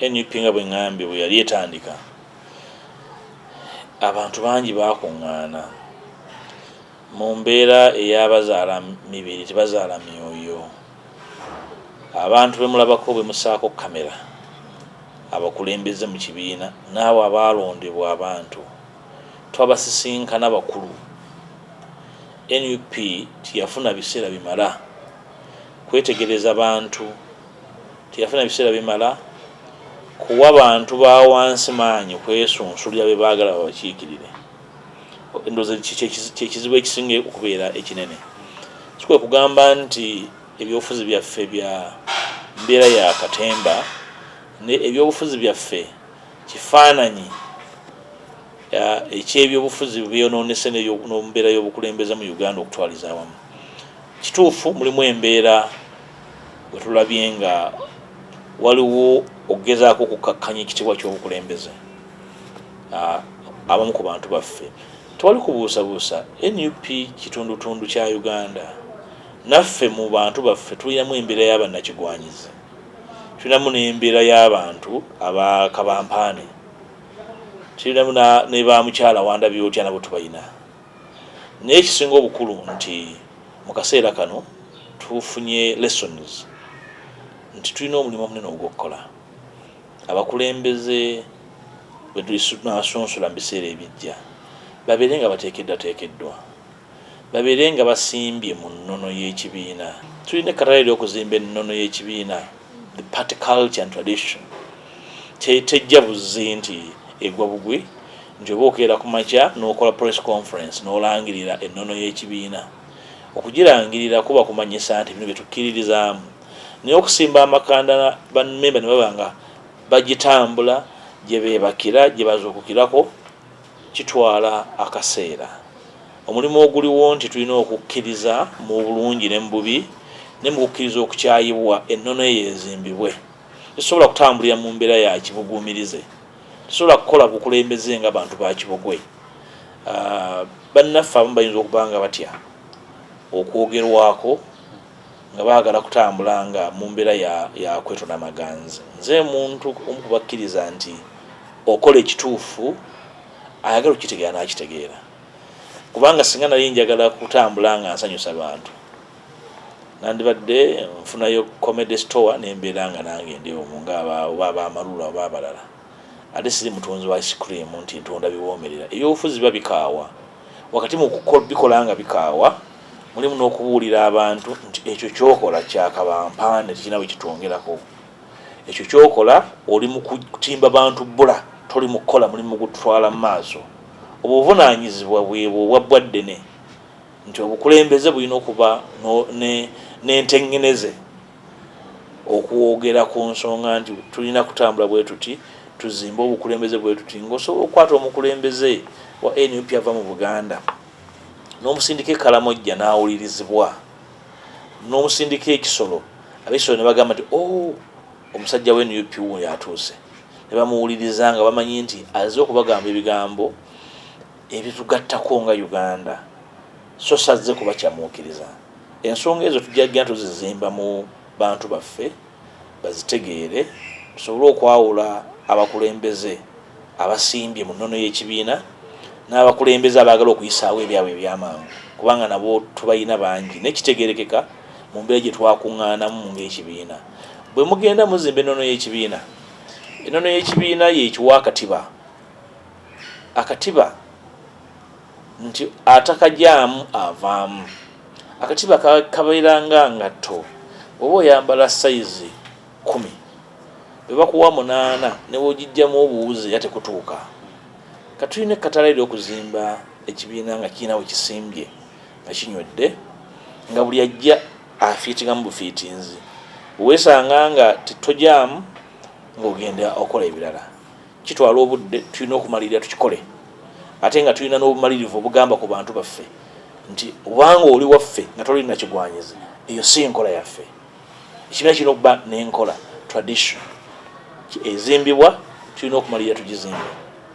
NUP nga bwe ŋŋambye bwe yali etandika, abantu bangi baakuŋŋaana mu mbeera ey'abazaala mibiri tebazaala myoyo. Abantu be mulabako be mussaako kkamera, abakulembeze mu kibiina n'abo abaalondebwa abantu twabasisinkana bakulu. Nup teyafuna biseera bimala kwetegereza bantu. Teyafuna biseera bimala kuwa bantu ba wansi maanyi kwesunsulira be baagala babakiikirire. Ndowooza kye kizibu ekisinga okubeera ekinene. Si kwe kugamba nti ebyobufuzi byaffe bya mbeera ya katemba, ne ebyobufuzi byaffe kifaananyi eky'ebyobufuzi byonoonese n'embeera y'obukulembeze mu Uganda okutwaliza awamu. Kituufu mulimu embeera bwe tulabye nga waliwo okugezaako okukkakkanya ekitiibwa ky'obukulembeze abamu ku bantu baffe. Tewali kubuusabuusa, NUP kitundutundu kya Uganda. Naffe mu bantu baffe tulinamu embeera y'abannakigwanyizi, tulinamu n'embeera y'abantu abakabampaane, tulinamu ne ba mukyala wandabye otya, nabo tubalina. Naye ekisinga obukulu nti mu kaseera kano tufunye lessons nti tulina omulimu omunene ogw'okukola. Abakulembeze bwe tunasunsula mu biseera ebijja babeere nga bateekeddwateekeddwa, babeere nga basimbye mu nnono y'ekibiina. Tulina ekkatala ery'okuzimba ennono y'ekibiina, the party culture and tradition. Tejja buzzi nti egwa bugwi nti oba okeera ku makya n'okola press conference n'olangirira ennono y'ekibiina. Okugirangirira kuba kumanyisa nti bino bye tukkiririzaamu, naye okusimba amakanda bammemba ne baba nga bagitambula gye beebakira, gye bazuukukirako, kitwala akaseera. Omulimu oguliwo nti tulina okukkiriza mu bulungi ne mu bubi ne mu kukkiriza okukyayibwa, ennono eyo ezimbibwe. Tetusobola kutambulira mu mbeera ya kibuguumirize, tetusobola kukola bukulembeze nga bantu ba kibogwe. Bannaffe abamu bayinza okuba nga batya okwogerwako nga baagala kutambula nga mu mbeera ya kwetona maganzi. Nze muntu omu kubakkiriza nti okola ekituufu, ayagala okukitegeera n'akitegeera, kubanga singa nali njagala kutambula nga nsanyusa bantu, nandibadde nfunayo Comedy Store nembeera nga nange ndi omwo nga oba abamalula oba abalala. Ate siri mutunzi wa ice cream nti ntunda biwoomerera. Ebyobufuzi biba bikaawa. Wakati mu bikola nga bikaawa, mulimu n'okubuulira abantu nti ekyo kyokola kyakabampaane, tekirina bwe kitwongerako. Ekyo kyokola oli mu kutimba bantu bbula, toli mu kukola mulimu gututwala mu maaso. Obuvunaanyizibwa bwebwo obwa bbwaddene nti obukulembeze bulina okuba n'entengeneze okwogera ku nsonga nti tulina kutambula bwe tuti, tuzimbe obukulembeze bwe tuti. Ng'osobola okukwata omukulembeze wa NUP ava mu Buganda n'omusindika e Kalamojja n'awulirizibwa, n'omusindika ekisolo, ab'ekisolo ne bagamba nti, "O oh, omusajja wa NUP wuuyo atuuse," ne bamuwuliriza nga bamanyi nti aze okubagamba ebigambo ebitugattako nga Uganda, so sazze kubakyamuukiriza. Ensonga ezo tujja genda tuzizimba mu bantu baffe bazitegeere, tusobole okwawula abakulembeze abasimbye mu nnono y'ekibiina n'abakulembeze abaagala okuyisaawo ebyabwe ebyamangu, kubanga nabo tubalina bangi. Nekitegerekeka mu mbeera gye twakuŋŋaanamu ng'ekibiina. Bwe mugenda muzimba ennono y'ekibiina, ennono y'ekibiina yekiwa akatiba, akatiba nti atakajaamu avaamu. Akatiba kabeera nga ngatto. Oba oyambala sayizi 10, bwe bakuwa 8, ne bw'ogijjamu obuwuzi era tekutuuka. Katulina ekkatala ery'okuzimba ekibiina nga kirina we kisimbye nga kinywedde, nga buli ajja afiitingamu bufiitinzi. Bwe weesanga nga tetojaamu ng'ogenda okola ebirala, kitwala obudde. Tulina okumalirira tukikole, ate nga tulina n'obumalirivu obugamba ku bantu baffe nti obanga oli waffe nga toli nakigwanyizi, eyo si nkola yaffe. Ekibiina kirina okuba n'enkola, tradition ezimbibwa, tulina okumalirira tugizimbe.